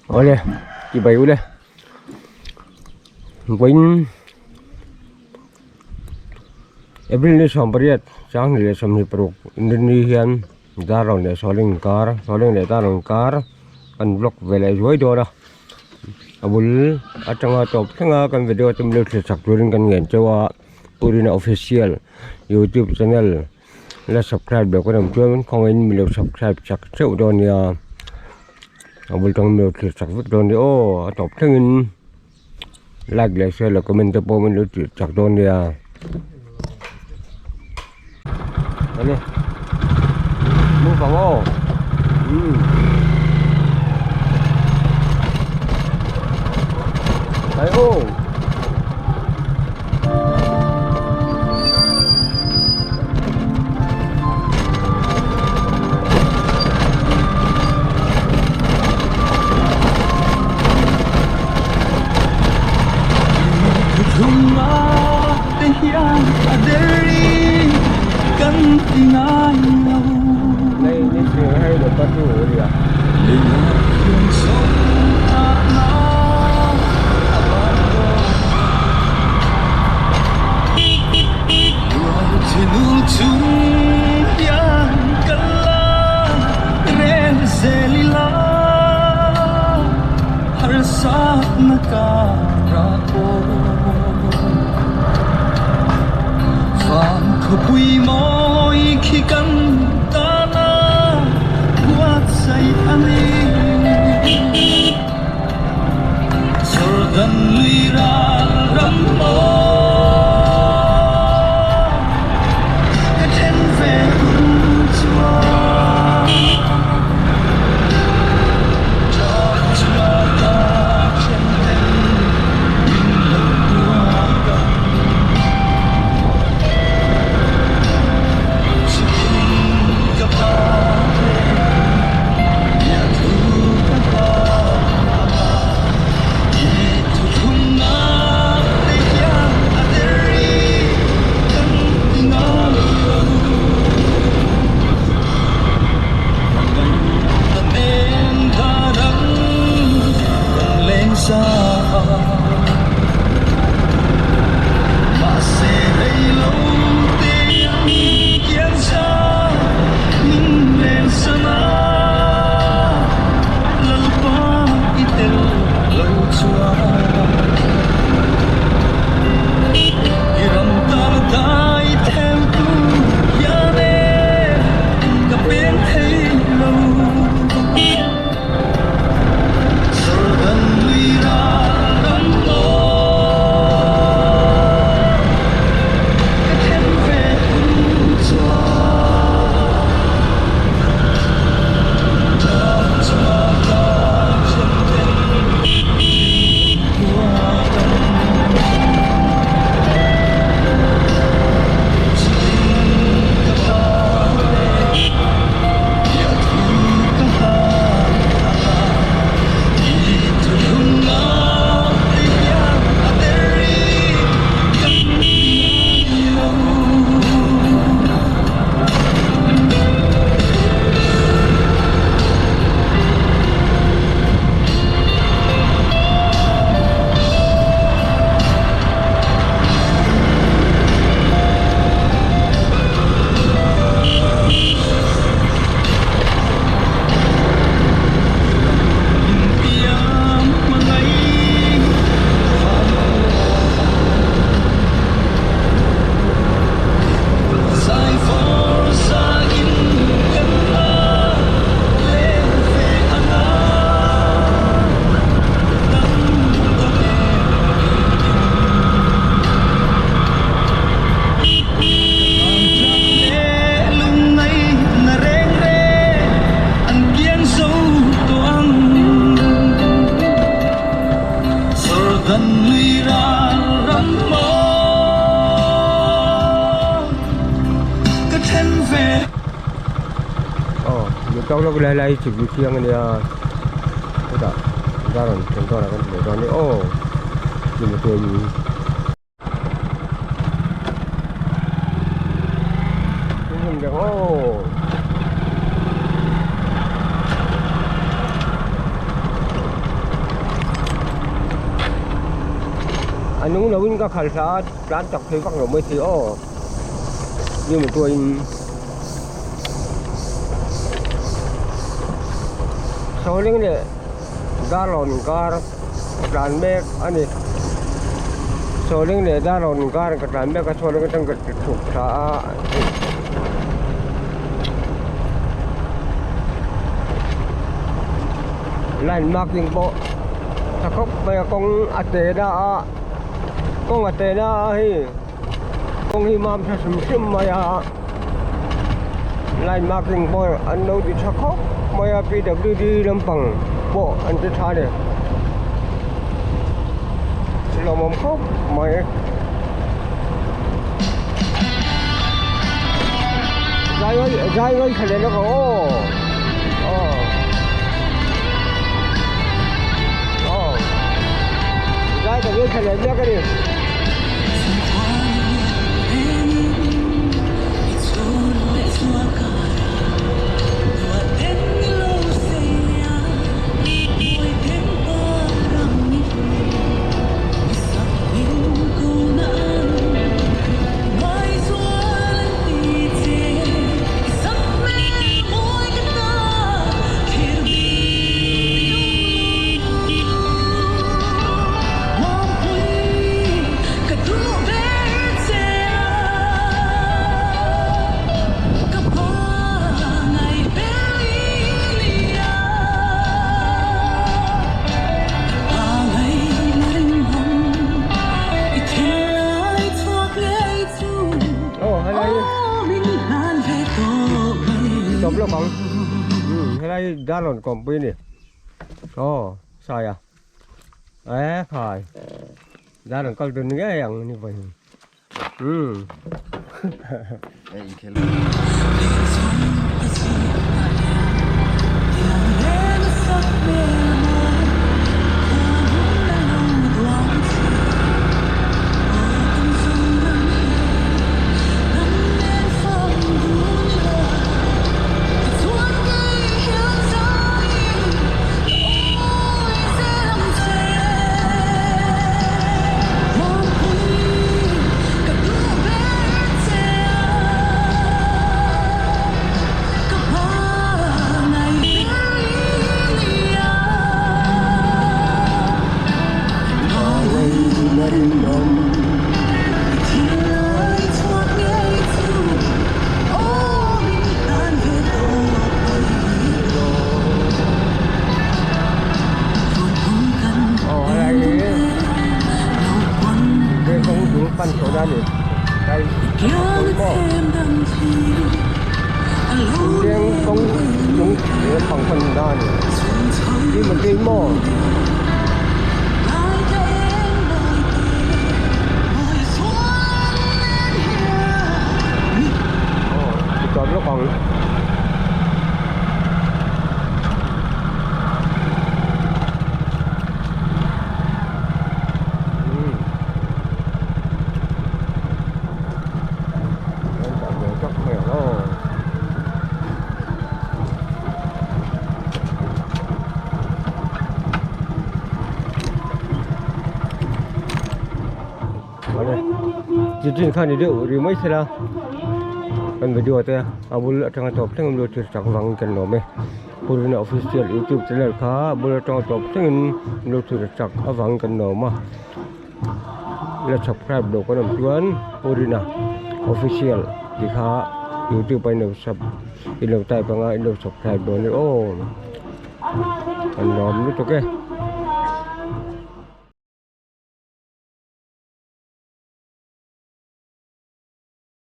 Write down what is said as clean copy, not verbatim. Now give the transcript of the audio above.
Awle chibai ule vawiin April ni 18 sanghnih leh 26 ni hian Darlawn leh Sawleng inkar Sawleng leh Darlawn inkar kan vlog ve leh zuai dawn a a bul atanga tawp thleng a kan video te min lo thlir chak turin kan ngen chauh a Purina official youtube channel la subscribe loh ka awm chuan khawngaihin min lo subscribe chak theuh dawn nia a bul tang min lo thlir chak vek dawn nia aw a tawp thlengin like leh share leh comment te pawh min lo tih chak dawn nia ani move ang aw umm ai aw. Aw lawk lai lai chhip chiang ania chutah dar rawn thleng dawn ah kan ti leh dawn a ni aw chumi te hi. nung lo in ka khalh thla a tlan chak thei vak lo mai thei aw ni motor in sawling leh darlawn inkar ka tlan mek a ni sawling leh darlawn inkar ka tlan mek a sawling atang ka chhuk thla a. Line marking pawh tha khawp mai a kawng a te na a kawng a te na a hei kawng hi mam tha hrim hrim mai a line marking pawh an lo ti tha khawp mai a P W D lampang pawh an ti tha a ni lawmawm khawp mai. Zai ngai zai ngai kha leh lawk ang aw aw aw zai ka ngai kha leh mek a ni. Aw helai tawp lawk ang umm helai hi darlawn kawmpui a ni aw saia e khai darlawn kal dun ngei ang ni vawiin umm. Chitin kha ni deuh ri mai sela kan video te a bul atanga tawp thleng in lo thlir chak vangin kan lawm e Purina official youtube channel kha a bul atanga tawp thleng in lo thlir chak avangin kan lawm a la subscribe loh kan awm chuan Purina official tih kha youtube a in lo sub in lo type anga in lo subscribe dawn a ni aw kan lawm lutuk e.